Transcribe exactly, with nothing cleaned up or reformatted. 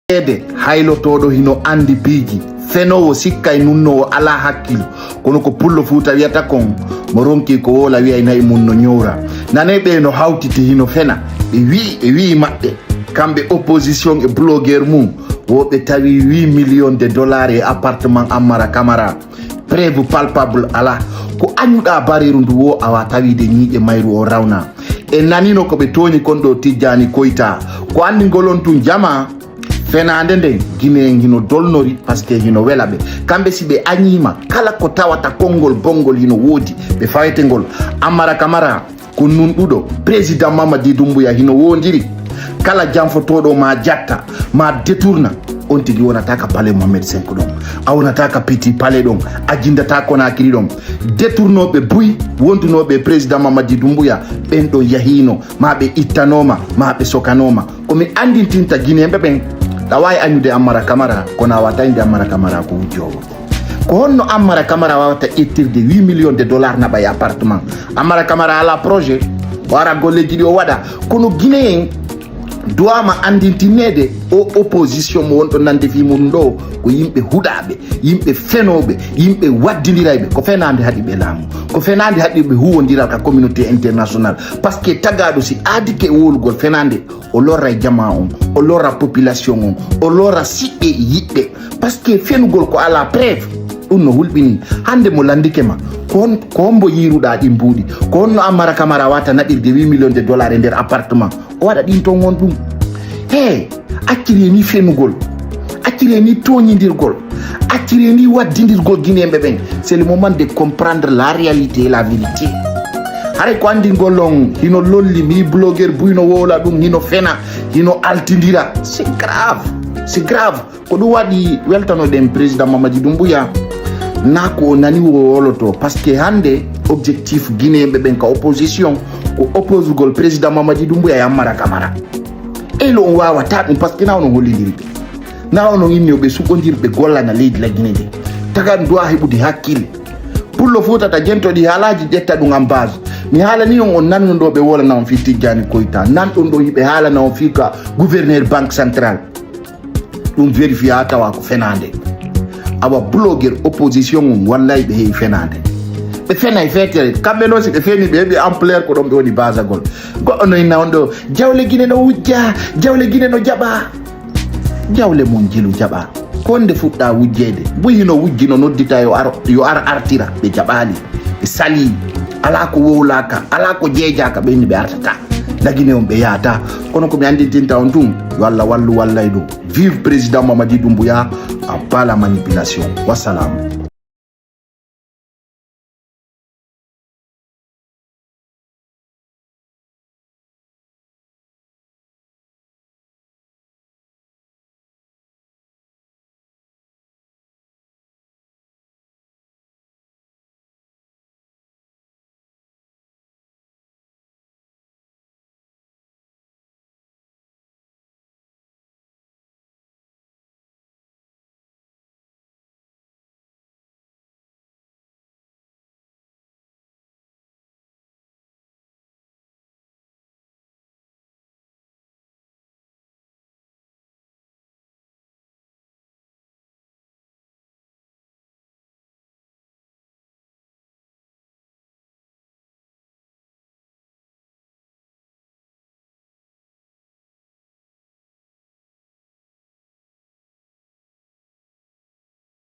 Ede haylotooɗo hino anndi piiji, fenoowo sikkay nunnoowo alaa hakkil, kono ko pullo Fuuta wiyata kon, mo ronki ko woola wiyay na'i mum no ñowra. Nanee ɓe no hawtiti hino fena, ɓe wi'i, ɓe wi'i maɓɓe, kamɓe opposition e blogueur mum, wo ɓe tawi huit millions de dollars e appartement Ammara Camara. Preuve palpable alaa. Ko añuɗaa bareeru ndu wo awa tawiide ñiiƴe mayru o rawna. E nanino ko ɓe tooñi kon ɗo Tijjaani Koyta. Ko anndi ngol on tun jama fenaande nden, Gine en hino dolnori, parce que hino wela ɓe. Kamɓe si ɓe añiima, kala ko tawata konngol bonngol hino woodi, ɓe fawete ngol. Ammara Camara, ko nunɗuɗo, président Mamadi Doumbouya hino woondiri. Kala janfotooɗo ma jatta, ma détourna, on tigi wonata ka palais Mohamed cinq ɗon. A wonata ka Petit Palais ɗon. A jindata Conakry ɗon. Détournooɓe buy, wondunooɓe e président Mamadi Doumbouya, ɓen ɗon yahiino, ma ɓe ittanooma, ma ɓe sokanooma. Ko mi anndintinta Gineeɓe ɓen, ɗa waawi añude Ammara Camara, kono a wata innde Ammara Camara ko wujjoowo. Ko honno Ammara Camara wawata ƴettirde huit millions de dollars naɓa e appartement? Ammara Camara ala projet, o ara golleji ɗi o waɗa. Kono Guinéen duwama anndintinneede o opposition mo wonɗo nande fii muɗum ɗo ko yimɓe huɗaaɓe, yimɓe fenooɓe, yimɓe waddindirayɓe. Ko fenaande haɗi ɓe laamu, ko fenaande haɗi ɓe huwondiral ka communauté international. Parce que tagaaɗo si aadike e wowlugol fenaande, o lorra e jamaa on, o lorra population on, o lorra siɓɓe e yiɗɓe. Parce que fenugol ko ala preuve, ɗum no hulɓini. Hannde mo lanndike ma, ko hon-, ko hombo yiiruɗaa ɗin mbuuɗi? Ko honno Ammara Camara wata naɓirde huit millions de dollars e nder appartement? O waɗa ɗin ton on ɗum. He, acciree ni fenugol. Acciree ni tooñindirgol. Acciree ni waddindirgol Guinéenɓe ɓen. C'est le moment de comprendre la réalité et la vérité. Haray ko anndingol on hino lolli, mi blogueur buy no wowla ɗum, hino fena, hino altindira. C'est grave, c'est grave. Ko ɗum waɗi weltanoɗen président Mamadi Doumbouya, na ko o nani o wowloto. Parce que hannde objectif Guinéenɓe ɓen ka opposition ko opposugol président Mamadi Doumbouya e Ammara Camara. Eylo on wawata ɗum, parce que na onon hollindiri ɓe. Na onon inni yo ɓe suɓondir, ɓe gollana leydi la Guinée de. Tagan duwa heɓude hakkille. Pullo Fuuta ta jentoɗi haalaaji, ƴetta ɗum en base. Mi haalani on, on nanno ɗo ɓe wolana on fii Tijjaani Koyta. Nan ɗon ɗo hiɓe haalana on fii ka gouverneur banque centrale. Ɗum vérifié haa tawa ko fenaande. Awa blogueur opposition on, wallay ɓe heewi fenaande. Ɓe fenay feetere. Kamɓe noon si ɓe feni, ɓe heɓi ampleur, ko ɗon ɓe woni basagol. Goɗɗo no inna on ɗo, jawle Gine no wujja, jawle Gine no jaɓa. Jawle mum jilu jaɓa. Ko nde fuɗɗa wujjeede? Buy hino wujji no noddita yo ar, yo ar artira. Ɓe jaɓaali. Ɓe salii. Alaa ko wowlaaka, alaa ko jeejaaka, ɓe inni ɓe artata. La Guinée on ɓe yahata. Kono ko mi anndintinta on tun, yo Allah wallu wallay ɗum. Vive président Mamadi Doumbouya, à bas la manipulation. Wassalam.